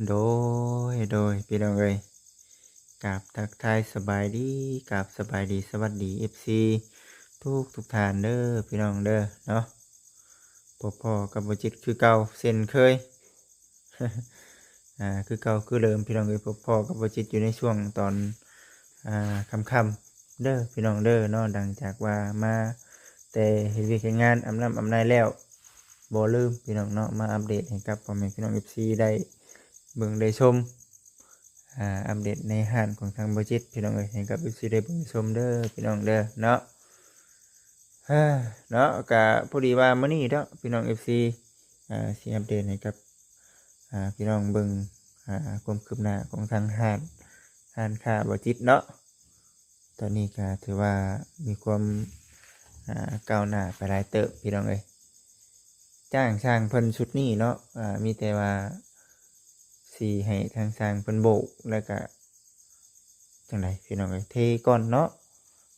ໂດຍ ໂດຍ ພີ່ນ້ອງເອີຍ ກາບທັກທາຍສະບາຍດີ ກາບສະບາຍດີ ສະຫວັດດີ ເອັຟຊີ ທຸກໆທ່ານເດີ ພີ່ນ້ອງເດີເນາະ. ພົບພໍ້ກັບບໍ່ຈິດຄືເກົ່າເຊັ່ນເຄີຍ ອ່າ ຄືເກົ່າຄືເດີມ ພີ່ນ້ອງເອີຍ. ພົບພໍ້ກັບບໍ່ຈິດຢູ່ໃນຊ່ວງຕອນ ອ່າ ຄ່ຳໆເດີ ພີ່ນ້ອງເດີເນາະ. ຫຼັງຈາກວ່າມາແຕ່ເຮັດວຽກເຮັດງານ ອາບນ້ຳອາບໃນແລ້ວ ບໍ່ລືມ ພີ່ນ້ອງເນາະ ມາອັບເດດໃຫ້ກັບພໍ່ແມ່ພີ່ນ້ອງ ເອັຟຊີ ໄດ້ເບິ່ງໄດ້ຊົມ ອ່າ ອັບເດດໃນຮ້ານຂອງທາງບໍ່ຈິດ ພີ່ນ້ອງເອີຍ ໃຫ້ກັບ ເອັຟຊີ ໄດ້ເບິ່ງໄດ້ຊົມເດີ ພີ່ນ້ອງເດີເນາະ. ເອີ ເນາະ ກະພໍດີວ່າມື້ນີ້ເນາະ ພີ່ນ້ອງ ເອັຟຊີ ອ່າ ຊິອັບເດດໃຫ້ກັບ ອ່າ ພີ່ນ້ອງເບິ່ງ ອ່າ ຄວາມຄືບໜ້າຂອງທາງຮ້ານ ຮ້ານຄ້າບໍ່ຈິດເນາະ. ຕອນນີ້ກະຖືວ່າມີຄວາມ ອ່າ ກ້າວໜ້າໄປຫຼາຍເຕີບ ພີ່ນ້ອງເອີຍ. ຈ້າງຊ່າງເພິ່ນຊຸດນີ້ເນາະ ອ່າ ມີແຕ່ວ່າຊິໃຫ້ທາງຊ່າງເພິ່ນໂບກ ແລ້ວກະ ຈັ່ງໃດ ພີ່ນ້ອງເອີຍ ເທກ່ອນເນາະ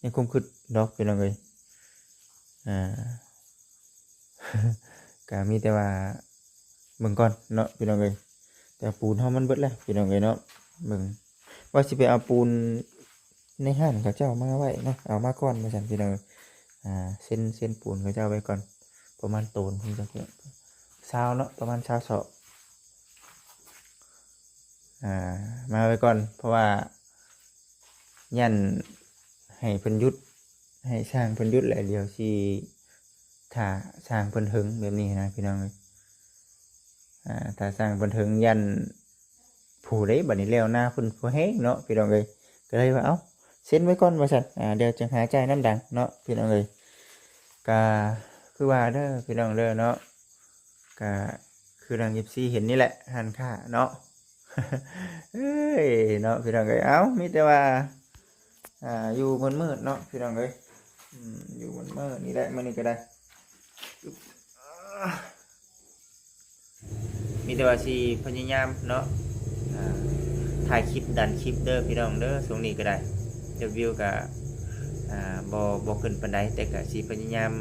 ໃນຄວາມຄິດດອກ ພີ່ນ້ອງເອີຍ. ອ່າ ກະມີແຕ່ວ່າເບິ່ງກ່ອນເນາະ ພີ່ນ້ອງເອີຍ. ແຕ່ປູນເຮົາມັນເບິດແລ້ວ ພີ່ນ້ອງເອີຍເນາະ. ເບິ່ງ ວ່າຊິໄປເອົາປູນໃນຮ້ານເຂົາເຈົ້າມາໄວ້ເນາະ ເອົາມາກ່ອນວ່າຊັ້ນ ພີ່ນ້ອງເອີຍ. ອ່າ ເຊັນ ເຊັນປູນເຂົາເຈົ້າໄວ້ກ່ອນ ປະມານໂຕນ ຊາວເນາະ ປະມານຊາວສອບ ອ່າ ມາໄວ້ກ່ອນ ເພາະວ່າຢ້ານໃຫ້ເພິ່ນຢຸດ ໃຫ້ຊ່າງເພິ່ນຢຸດ ແລ້ວດຽວຊິຖ້າຊ່າງເພິ່ນເຖິງແບບນີ້ນະ ພີ່ນ້ອງເອີຍ. ອ່າ ຖ້າຊ່າງເພິ່ນເຖິງ ຢ້ານຜູ້ໃດບັດນີ້ແລ້ວນາເພິ່ນບໍ່ແຮງເນາະ ພີ່ນ້ອງເອີຍ. ກໍເລີຍວ່າ ເອົ້າ ເຊັນໄວ້ກ່ອນວ່າຊັ້ນ ອ່າ ດຽວຈັ່ງຫາຈ່າຍນຳຫຼັງເນາະ ພີ່ນ້ອງເອີຍ. ກະຄືວ່າເດີ ພີ່ນ້ອງເດີເນາະ ກະຄືດັ່ງ ເອັຟຊີ ເຫັນນີ້ແຫຼະ ຮ້ານຄ້າເນາະ. ເອີຍ ເນາະ ພີ່ນ້ອງເອີຍ. ເອົ້າ ມີແຕ່ວ່າ ອ່າ ຢູ່ມືດໆເນາະ ພີ່ນ້ອງເອີຍ. ອືມ ຢູ່ມືດໆນີ້ແຫຼະ ມື້ນີ້ກໍໄດ້ ມີແຕ່ວ່າຊິພະຍາຍາມເນາະ ອ່າ ຖ່າຍຄລິບ ດັນຄລິບເດີ ພີ່ນ້ອງເດີ. ຊ່ວງນີ້ກໍໄດ້ ຍອດວິວກໍ ອ່າ ບໍ່ ບໍ່ຂຶ້ນປານໃດ ແຕ່ກໍຊິພະຍາຍາມ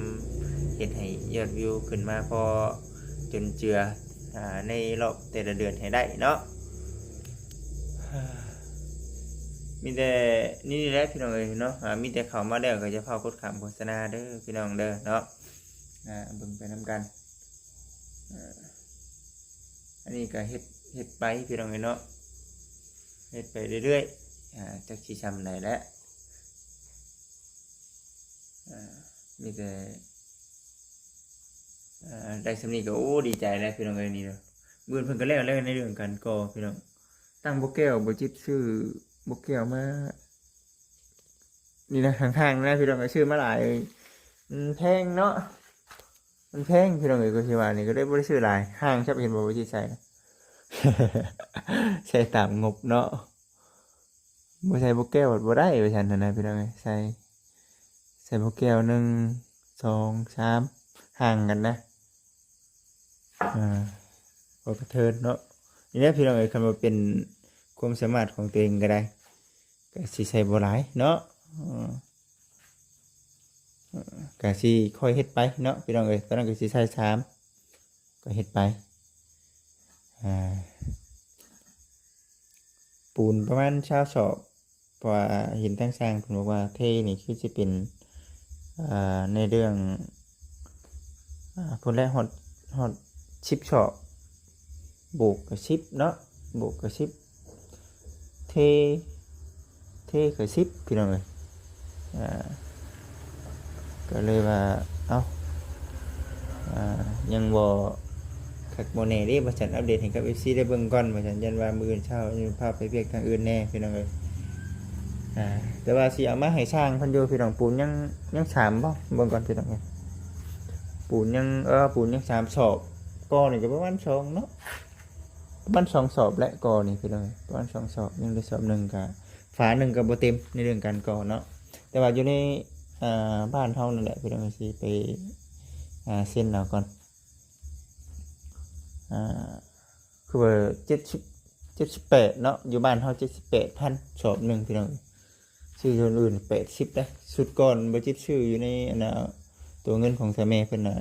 ເຮັດໃຫ້ຍອດວິວຂຶ້ນມາພໍຈຸນເຈືອ ອ່າ ໃນລອບແຕ່ລະເດືອນໃຫ້ໄດ້ເນາະ. ມີແຕ່ນີ້ແຫຼະ ພີ່ນ້ອງເອີຍເນາະ. ອ່າ ມີແຕ່ເຂົ້າມາແລ້ວກໍຢ່າຟ້າວກົດຂ້າມໂຄສະນາເດີ ພີ່ນ້ອງເດີເນາະ. ອ່າ ເບິ່ງໄປນຳກັນ. ອ່າ ອັນນີ້ກໍເຮັດ ເຮັດໄປ ພີ່ນ້ອງເອີຍເນາະ ເຮັດໄປເລື້ອຍໆ. ອ່າ ຈັກຊິຊ່ຳໃດແຫຼະ. ອ່າ ມີແຕ່ ອ່າ ໄດ້ສ່ຳນີ້ກໍ ໂອ້ ດີໃຈແລ້ວ ພີ່ນ້ອງເອີຍ. ນີ້ເນາະ ມື້ອື່ນເພິ່ນກໍແລ້ວ ແລ້ວໃນເລື່ອງການກໍ່ ພີ່ນ້ອງ. ຕັ້ງບໍ່ແກ້ວ ບໍ່ຈິດຊື້ບໍ່ແກ້ວມາ ນີ້ນະ ທາງທາງນະ ພີ່ນ້ອງເອີຍ ຊື້ມາຫຼາຍ ມັນແພງເນາະ ມັນແພງ ພີ່ນ້ອງເອີຍ. ກໍຊິວ່ານີ້ກໍເລີຍບໍ່ໄດ້ຊື້ຫຼາຍ ຫ່າງ ຈັກເຫັນບໍ່ ວ່າຊິໃສ່ ໃສ່ຕາມງົບເນາະ. ບໍ່ໃສ່ບໍ່ແກ້ວບໍ່ໄດ້ວ່າຊັ້ນນະ ພີ່ນ້ອງເອີຍ. ໃສ່ ໃສ່ບໍ່ແກ້ວ ໜຶ່ງ ສອງ ສາມ ຫ່າງກັນນະ. ອ່າ ພໍກະເທີນເນາະ. ນີ້ແຫຼະ ພີ່ນ້ອງເອີຍ ຄັນວ່າເປັນຄວາມສາມາດຂອງຕົວເອງກໍໄດ້ ກໍຊິໃສ່ບໍ່ຫຼາຍເນາະ. ເອີ ກໍຊິຄ່ອຍເຮັດໄປເນາະ ພີ່ນ້ອງເອີຍ. ຕອນນັ້ນກໍຊິໃສ່ສາມ ກໍເຮັດໄປ. ອ່າ ປູນປະມານຊາວສອບ ເພາະວ່າເຫັນທາງຊ່າງເພິ່ນບອກວ່າເທນີ້ຄືຊິເປັນ ອ່າ ໃນເລື່ອງ ອ່າ ພຸ້ນແຫຼະ ຮອດ ຮອດສິບສອບ ໂບກກໍສິບເນາະ ໂບກກໍສິບ ເທ ເທກໍສິບ ພີ່ນ້ອງເອີຍ. ອ່າ ກໍເລີຍວ່າ ເອົ້າ ອ່າ ຍັງບໍ່ຄັກບໍ່ແນ່ເດ້ວ່າຊັ້ນ ອັບເດດໃຫ້ກັບ ເອັຟຊີ ໄດ້ເບິ່ງກ່ອນວ່າຊັ້ນ ຢ້ານວ່າມື້ອື່ນເຊົ້າຍັງພາໄປວຽກທາງອື່ນແດ່ ພີ່ນ້ອງເອີຍ. ອ່າ ແຕ່ວ່າຊິເອົາມາໃຫ້ຊ່າງເພິ່ນຢູ່ ພີ່ນ້ອງ. ປູນຍັງ ຍັງສາມບໍ່ ເບິ່ງກ່ອນ ພີ່ນ້ອງເອີຍ. ປູນຍັງ ເອີ ປູນຍັງສາມສອບ ກໍນີ້ກໍປະມານສອງເນາະ ປະມານສອງສອບແຫຼະ ກໍນີ້ ພີ່ນ້ອງເອີຍ ປະມານສອງສອບ ຍັງໄດ້ສອບໜຶ່ງ ກໍຝາໜຶ່ງກໍບໍ່ເຕັມໃນເລື່ອງການກໍ່ເນາະ. ແຕ່ວ່າຢູ່ໃນ ອ່າ ບ້ານເຮົານັ້ນແຫຼະ ພີ່ນ້ອງ ຊິໄປ ອ່າ ເຊັນເອົາກ່ອນ. ອ່າ ຄືວ່າເຈັດສິບ ເຈັດສິບແປດເນາະ ຢູ່ບ້ານເຮົາເຈັດສິບແປດພັນສອບໜຶ່ງ ພີ່ນ້ອງ. ຊື້ຄົນອື່ນແປດສິບເດ້ ຊຸດກ່ອນບໍ່ຈິດຊື້ຢູ່ໃນອັນນ່າ ຕົວເງິນຂອງສາແມ່ເພິ່ນນະ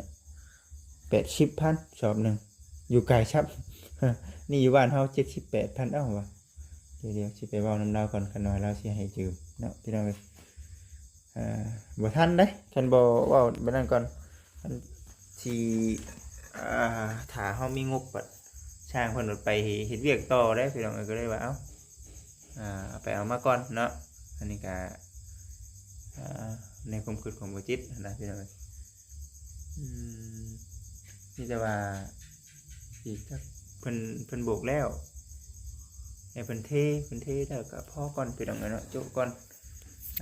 ແປດສິບພັນສອບໜຶ່ງ ຢູ່ໄກຊ້ຳ ນີ້ຢູ່ບ້ານເຮົາເຈັດສິບແປດພັນ ເອົ້າວ່າ ດຽວໆ ຊິໄປເວົ້ານຳລາວກ່ອນ ຂ້ານ້ອຍລາວຊິໃຫ້ຢືມເນາະ ພີ່ນ້ອງເອີຍ. ອ່າ ບໍ່ທັນເດ້ ຄັນບໍ່ເວົ້າແບບນັ້ນກ່ອນ ຄັນຊິ ອ່າ ຖ້າເຮົາມີງົບ ບັດຊ່າງເພິ່ນໄປເຮັດວຽກຕໍ່ເດ້ ພີ່ນ້ອງເອີຍ. ກໍເລີຍວ່າ ເອົ້າ ອ່າ ເອົາໄປເອົາມາກ່ອນເນາະ. ອັນນີ້ກໍ ອ່າ ໃນຄວາມຄິດຂອງບໍ່ຈິດນະ ພີ່ນ້ອງເອີຍ. ອືມ ມີແຕ່ວ່າ ອີກຈັກ ເພິ່ນ ເພິ່ນໂບກແລ້ວ ໃຫ້ເພິ່ນເທ ເພິ່ນເທແລ້ວກໍພໍກ່ອນ ພີ່ນ້ອງເອີຍເນາະ ໂຈະກ່ອນ.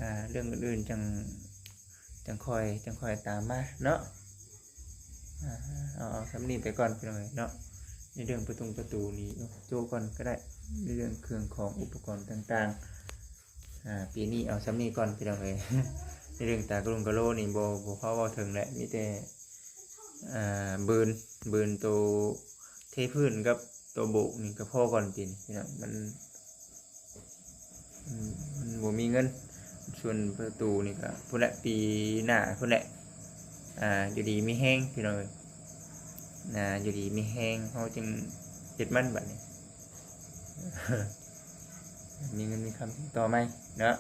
ອ່າ ເລື່ອງອື່ນໆ ຈັ່ງ ຈັ່ງຄ່ອຍ ຈັ່ງຄ່ອຍຕາມມາເນາະ. ອ່າ ເອົາ ເອົາສ່ຳນີ້ໄປກ່ອນ ພີ່ນ້ອງເອີຍເນາະ. ໃນເລື່ອງປະຕົງປະຕູນີ້ ໂຈະກ່ອນກໍໄດ້ ໃນເລື່ອງເຄື່ອງຂອງອຸປະກອນຕ່າງໆ. ອ່າ ປີນີ້ເອົາສ່ຳນີ້ກ່ອນ ພີ່ນ້ອງເອີຍ. ໃນເລື່ອງຕາກະລຸງກະໂລນີ້ ບໍ່ ບໍ່ພໍເວົ້າເຖິງແຫຼະ ມີແຕ່ ອ່າ ບືນ ບືນໂຕເທພື້ນກັບໂຕໂບກນີ້ກໍພໍກ່ອນ ປີນີ້ພີ່ນ້ອງ ມັນ ມັນ ມັນບໍ່ມີເງິນ. ສ່ວນປະຕູນີ້ກໍພຸ້ນແຫຼະ ປີໜ້າພຸ້ນແຫຼະ. ອ່າ ຢູ່ດີມີແຮງ ພີ່ນ້ອງເອີຍ ອ່າ ຢູ່ດີມີແຮງ ເຮົາຈຶ່ງເຮັດມັນ ບັດນີ້ ມີເງິນມີຄຳຕໍ່ໃໝ່ເນາະ.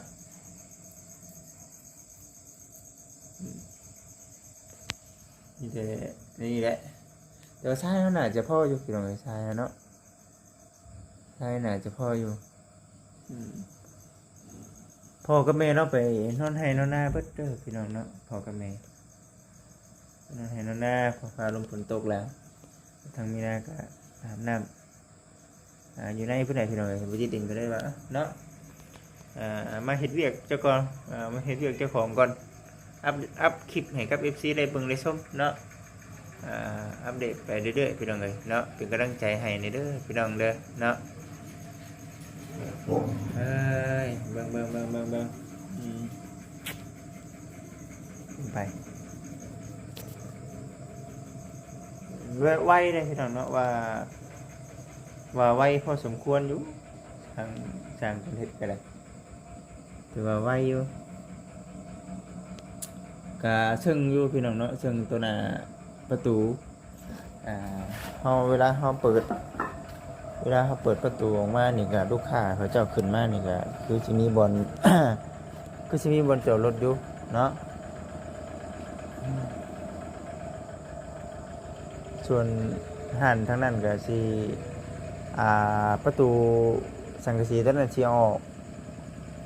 ມີແຕ່ນີ້ແຫຼະ ແຕ່ວ່າຊາຍເຮົາໜ້າຈະພໍຢູ່ ພີ່ນ້ອງເອີຍ ຊາຍເຮົາເນາະ ຊາຍໜ້າຈະພໍຢູ່. ອືມ ພໍ່ກັບແມ່ເນາະ ໄປນອນໄຮ່ນອນນາເບິດເດີ ພີ່ນ້ອງເນາະ. ພໍ່ກັບແມ່ນອນໄຮ່ນອນນາ ເພາະຟ້າລົມຝົນຕົກແລ້ວ ທາງມີນາກໍອາບນ້ຳ ອ່າ ຢູ່ໃນພຸ້ນແຫຼະ ພີ່ນ້ອງເອີຍ. ບໍ່ຈິດເອງກໍເລີຍວ່າເນາະ ອ່າ ມາເຮັດວຽກເຈົ້າກ່ອນ ອ່າ ມາເຮັດວຽກເຈົ້າຂອງກ່ອນ ອັບ ອັບຄລິບໃຫ້ກັບເອັຟຊີໄດ້ເບິ່ງໄດ້ຊົມເນາະ. ອ່າ ອັບເດດໄປເລື້ອຍໆ ພີ່ນ້ອງເອີຍເນາະ ເປັນກຳລັງໃຈໃຫ້ແດ່ເດີ ພີ່ນ້ອງເດີເນາະ. ເອີຍ ເບິ່ງໆໆໆໆ ອືມ ໄປ ໄວ ໄວເດ້ ພີ່ນ້ອງເນາະ ວ່າ ວ່າໄວພໍສົມຄວນຢູ່ ທາງຊ່າງເພິ່ນເຮັດກໍໄດ້ ຖືວ່າໄວຢູ່ ກະເຊິ່ງຢູ່ ພີ່ນ້ອງເນາະ ເຊິ່ງໂຕໜ້າປະຕູ. ອ່າ ເຮົາ ເວລາເຮົາເປີດ ເວລາເຮົາເປີດປະຕູອອກມານີ້ກະ ລູກຄ້າເຂົາເຈົ້າຂຶ້ນມານີ້ກະ ຄືຊິມີບ່ອນ ຄືຊິມີບ່ອນຈອດລົດຢູ່ເນາະ. ສ່ວນຮ້ານທາງນັ້ນກະຊິ ອ່າ ປະຕູສັງກະສີໂຕນັ້ນຊິອອກ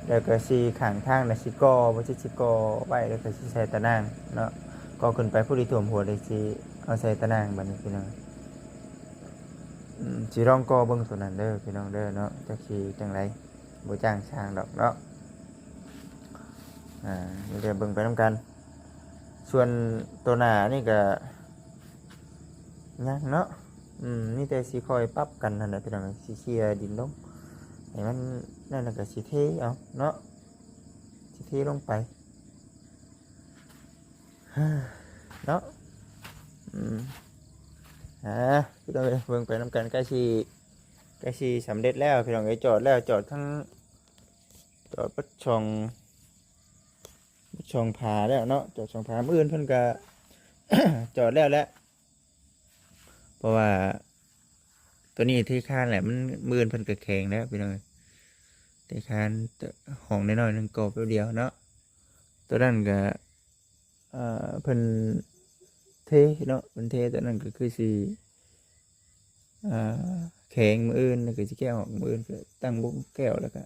ແລ້ວກໍຊິຂ້າງທາງນະ ຊິກໍ່ ບໍ່ຊິ ຊິກໍ່ໄວ້ ແລ້ວກໍຊິໃສ່ຕາໜ່າງເນາະ. ກໍ່ຂຶ້ນໄປພຸ້ນ ອີ່ຖ້ວມຫົວ ແລ້ວຊິເອົາໃສ່ຕາໜ່າງ ບັດນີ້ພີ່ນ້ອງ. ອືມ ຊິລອງກໍ່ເບິ່ງໂຕນັ້ນເດີ ພີ່ນ້ອງເດີເນາະ ຈັກຊິຈັ່ງໃດ ບໍ່ຈ້າງຊ່າງດອກເນາະ. ອ່າ ມີແຕ່ເບິ່ງໄປນຳກັນ. ສ່ວນໂຕໜ້ານີ້ກໍຍັງເນາະ ອືມ ມີແຕ່ຊິຄ່ອຍປັບກັນຫັ້ນແຫຼະ ພີ່ນ້ອງເອີຍ. ຊິເຄຍດິນລົງໃຫ້ມັນນັ້ນ ແລ້ວກໍຊິເທເອົາເນາະ ຊິເທລົງໄປເນາະ. ອືມ ອ່າ ພີ່ນ້ອງເອີຍ ເບິ່ງໄປນຳກັນ ໃກ້ຊິ ໃກ້ຊິສຳເລັດແລ້ວ ພີ່ນ້ອງເອີຍ. ຈອດແລ້ວ ຈອດທັງ ຈອດເບິດຊ່ອງ ເບິດຊ່ອງຝາແລ້ວເນາະ ຈອດຊ່ອງຝາ. ມື້ອື່ນເພິ່ນກະ ຈອດແລ້ວແຫຼະ ເພາະວ່າໂຕນີ້ເທຄານແຫຼະ ມັນ ມື້ອື່ນເພິ່ນກະແຂງແລ້ວ ພີ່ນ້ອງເອີຍ. ເທຄານຫ້ອງນ້ອຍໆໜຶ່ງກໍແປັບດຽວເນາະ. ໂຕນັ້ນກະ ອ່າ ເພິ່ນເທເນາະ ເພິ່ນເທ ຕອນນັ້ນກໍຄືຊິ ອ່າ ແຂງມື້ອື່ນ ແລ້ວກໍຊິແກະອອກ ມື້ອື່ນກໍຕັ້ງບົງແກ້ວ ແລ້ວກໍ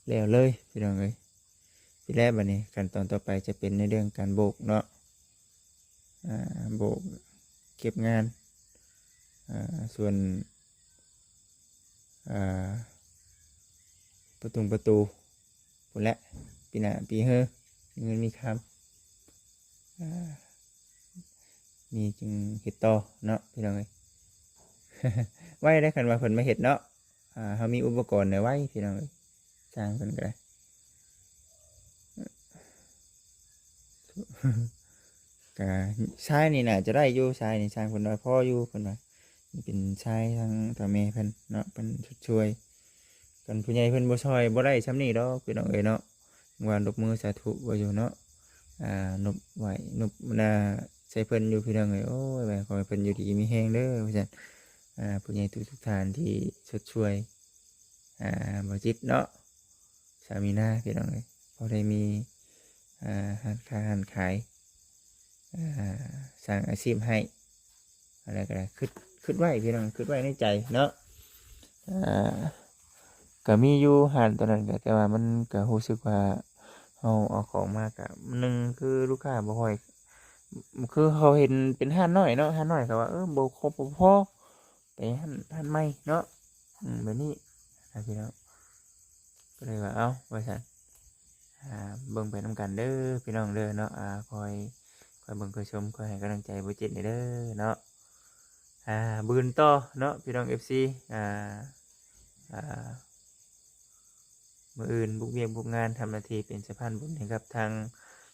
ແລ້ວເລີຍ ພີ່ນ້ອງເອີຍ. ນີ້ແຫຼະ ບັດນີ້ຂັ້ນຕອນຕໍ່ໄປຈະເປັນໃນເລື່ອງການໂບກເນາະ ອ່າ ໂບກເກັບງານ ອ່າ ສ່ວນ ອ່າ ປະຕຸງປະຕູ ພຸ້ນແຫຼະ ປີໜ້າປີເຮີ ມີເງິນມີຄຳ ອ່າ ມີຈຶ່ງເຮັດຕໍ່ເນາະ ພີ່ນ້ອງເອີຍ. ໄວເດ້ ຄັນວ່າເພິ່ນມາເຮັດເນາະ ອ່າ ເຮົາມີອຸປະກອນໄດ້ໄວ ພີ່ນ້ອງເອີຍ ຊ່າງເພິ່ນກໍໄດ້. ກະຊາຍນີ້ໜ້າຈະໄດ້ຢູ່ ຊາຍນີ້ຊ່າງເພິ່ນວ່າພໍຢູ່ ເພິ່ນວ່າ ນີ້ເປັນຊາຍທາງພໍ່ແມ່ເພິ່ນເນາະ ເພິ່ນຊົດຊ່ວຍ. ຄັນຜູ້ໃຫຍ່ເພິ່ນບໍ່ຊ່ອຍ ບໍ່ໄດ້ຊ່ຳນີ້ດອກ ພີ່ນ້ອງເອີຍເນາະ. ວ່ານົບມືສາທຸວ່າຢູ່ເນາະ ອ່າ ນົບໄຫວ້ນົບໜ້າໃສ່ເພິ່ນຢູ່ ພີ່ນ້ອງເອີຍ. ໂອ້ຍ ວ່າຂໍໃຫ້ເພິ່ນຢູ່ດີມີແຮງເດີ ວ່າຊັ້ນ. ອ່າ ຜູ້ໃຫຍ່ທຸກໆທ່ານທີ່ຊົດຊ່ວຍ ອ່າ ບໍ່ຈິດເນາະ ສາມີນາ ພີ່ນ້ອງເອີຍ ພໍໄດ້ມີ ອ່າ ຮ້ານຄ້າຮ້ານຂາຍ ອ່າ ສ້າງອາຊີບໃຫ້ ແລ້ວກໍຄິດ ຄິດໄວ້ ພີ່ນ້ອງ ຄິດໄວ້ໃນໃຈເນາະ ອ່າ ກໍມີຢູ່ຮ້ານໂຕນັ້ນ ກໍ ແຕ່ວ່າມັນກໍຮູ້ສຶກວ່າ ເຮົາເອົາຂອງມາກໍ ໜຶ່ງຄືລູກຄ້າບໍ່ຄ່ອຍ ຄືເຂົາເຫັນເປັນຮ້ານນ້ອຍເນາະ ຮ້ານນ້ອຍກໍວ່າ ເອີ ບໍ່ຄົບບໍ່ພໍ ໄປຮ້ານ ຮ້ານໃໝ່ເນາະ ອືມ ແບບນີ້ນະພີ່ນ້ອງ ກໍເລີຍວ່າ ເອົ້າ ວ່າຊັ້ນ ອ່າ ເບິ່ງໄປນຳກັນເດີພີ່ນ້ອງເດີເນາະ ອ່າ ຄອຍ ຄອຍເບິ່ງຄອຍຊົມ ຄອຍໃຫ້ກຳລັງໃຈບໍ່ຈິດແດ່ເດີເນາະ ອ່າ ບືນຕໍ່ເນາະ ພີ່ນ້ອງເອັຟຊີ ອ່າ ອ່າ ມື້ອື່ນບຸກວຽກບຸກງານ ທຳໜ້າທີ່ເປັນສະພານບຸນໃຫ້ກັບທາງ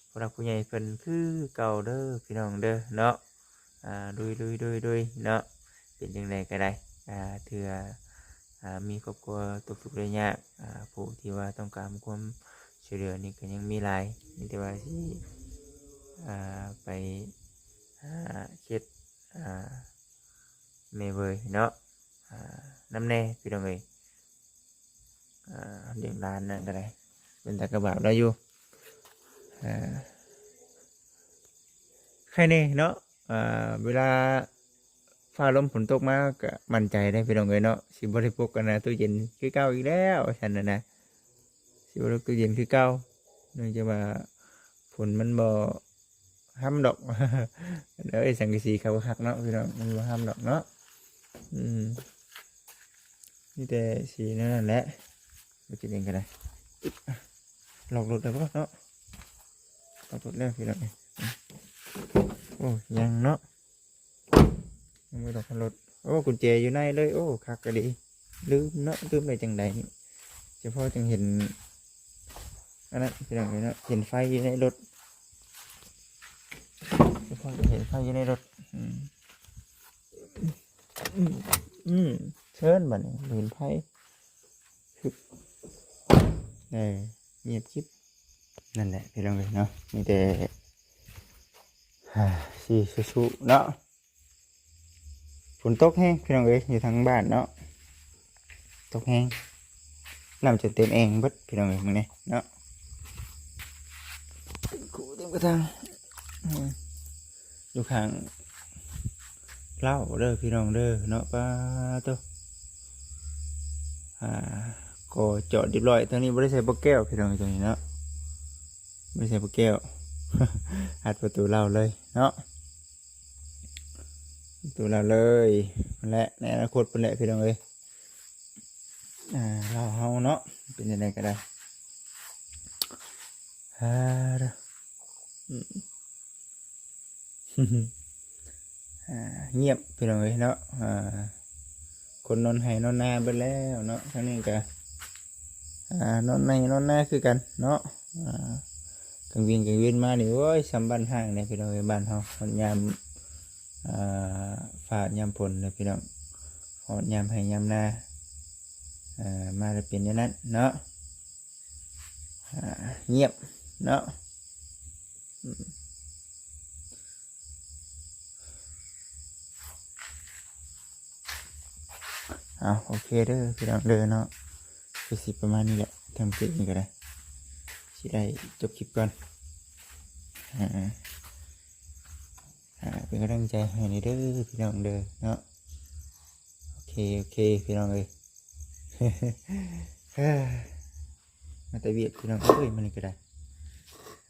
ຜູ້ຫຼັກຜູ້ໃຫຍ່ເພິ່ນຄືເກົ່າເດີພີ່ນ້ອງເດີເນາະ ອ່າ ລຸຍໆໆໆເນາະ ເປັນຈັ່ງໃດກໍໄດ້ ອ່າ ເທື່ອ ອ່າ ມີຄອບຄົວຕົກທຸກໄດ້ຍາກ ອ່າ ຜູ້ທີ່ວ່າຕ້ອງການຄວາມຊ່ວຍເຫຼືອນີ້ກໍຍັງມີຫຼາຍ ມີແຕ່ວ່າຊິ ອ່າ ໄປຫາເຂດ ອ່າ ແມ່ເວີຍເນາະ ອ່າ ນຳແດ່ພີ່ນ້ອງເອີຍ ອ່າ ລ້ຽງຫຼານນັ້ນກໍໄດ້ ເປັນຕາກະບາບລາວຢູ່ ອ່າ ໄຄແນ່ເນາະ ອ່າ ເວລາຟ້າລົມຝົນຕົກມາກໍໝັ້ນໃຈໄດ໋ພີ່ນ້ອງເອີຍເນາະ ຊິບໍ່ໄດ້ປົກອັນນ່າຕູ້ເຢັນຄືເກົ່າອີກແລ້ວ ວ່າຊັ້ນນະ ຊິບໍ່ໄດ້ປົກຕູ້ເຢັນຄືເກົ່າ ເນື່ອງຈາກວ່າຝົນມັນບໍ່ ຫ້ຳດອກ ເອີຍ ສັງກະສີເຂົາກໍຄັກເນາະພີ່ນ້ອງ ມັນບໍ່ຫ້ຳດອກເນາະ ອືມ ມີແຕ່ສີແນວນັ້ນແຫຼະ ບໍ່ເປັນຫຍັງກໍໄດ້ ລັອກລົດແລ້ວບໍ່ເນາະ ລັອກລົດແລ້ວພີ່ນ້ອງ ໂອ້ ຍັງເນາະ ຍັງບໍ່ໄດ້ລັອກລົດ ໂອ້ ກຸນແຈຢູ່ໃນເລີຍ ໂອ້ ຄັກກະດີ ລືມເນາະ ລືມໄດ້ຈັ່ງໃດນີ້ ສະເພາະຈັ່ງເຫັນ ອັນນັ້ນພີ່ນ້ອງເອີຍເນາະ ເຫັນໄຟຢູ່ໃນລົດ ສະເພາະເຫັນໄຟຢູ່ໃນລົດ ອືມ ອືມ ອືມ ເຊີນ ບາດນີ້ເຫັນໄຟ ເອີ ງຽບກິບ ນັ້ນແຫຼະພີ່ນ້ອງເອີຍເນາະ ມີແຕ່ ອ່າ ຊິສູ້ໆເນາະ ຝົນຕົກແຮງພີ່ນ້ອງເອີຍ ຢູ່ທາງບ້ານເນາະ ຕົກແຮງ ນ້ຳຈົນເຕັມແອ່ງເບິດພີ່ນ້ອງເອີຍ ມື້ນີ້ເນາະ ເຕັມຄູເຕັມກະຖາງ ອືມ ຢູ່ຂ້າງເລົ້າເດີພີ່ນ້ອງເດີເນາະ ປາໂຕ ອ່າ ກໍຈອດຮຽບຮ້ອຍ ທາງນີ້ບໍ່ໄດ້ໃສ່ປອກແກ້ວພີ່ນ້ອງ ຕາງນີ້ເນາະ ບໍ່ໄດ້ໃສ່ປອກແກ້ວ ອັດປະຕູເລົ້າເລີຍເນາະ ປະຕູເລົ້າເລີຍ ນັ້ນແຫຼະ ໃນອະນາຄົດພຸ້ນແຫຼະພີ່ນ້ອງເອີຍ ອ່າ ເລົ້າເຮົາເນາະ ເປັນຈັ່ງໃດກໍໄດ້ ອ່າ ອືມ ອ່າ ງຽບພີ່ນ້ອງເອີຍເນາະ ອ່າ ຄົນນອນໄຮ່ນອນນາເບິດແລ້ວເນາະ ທາງນີ້ກະ ອ່າ ນອນໄຮ່ນອນນາຄືກັນເນາະ ອ່າ ກາງເວັນກາງເວັນມານີ້ ໂອ້ຍ ສ່ຳບ້ານຮ້າງເດ້ພີ່ນ້ອງເອີຍ ບ້ານເຮົາ ຮອດຍາມ ອ່າ ຟ້າຍາມຝົນເດ້ພີ່ນ້ອງ ຮອດຍາມໄຮ່ຍາມນາ ອ່າ ມາແລ້ວເປັນແນວນັ້ນເນາະ ອ່າ ງຽບເນາະ ອືມ ເອົາ ໂອເຄເດີພີ່ນ້ອງເດີເນາະ ຄືຊິປະມານນີ້ແຫຼະ ທຳຄລິບນີ້ກໍໄດ້ ຊິໄດ້ຈົບຄລິບກ່ອນ ອ່າ ອ່າ ເປັນກຳລັງໃຈໃຫ້ແດ່ເດີພີ່ນ້ອງເດີເນາະ ໂອເຄ ໂອເຄ ພີ່ນ້ອງເອີຍ ມາແຕ່ວຽກພີ່ນ້ອງເອີຍ ມື້ນີ້ກໍໄດ້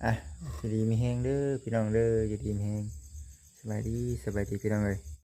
ອ່ະ ຢູ່ດີມີແຮງເດີພີ່ນ້ອງເດີ ຢູ່ດີມີແຮງ ສະບາຍດີ ສະບາຍດີພີ່ນ້ອງເອີຍ.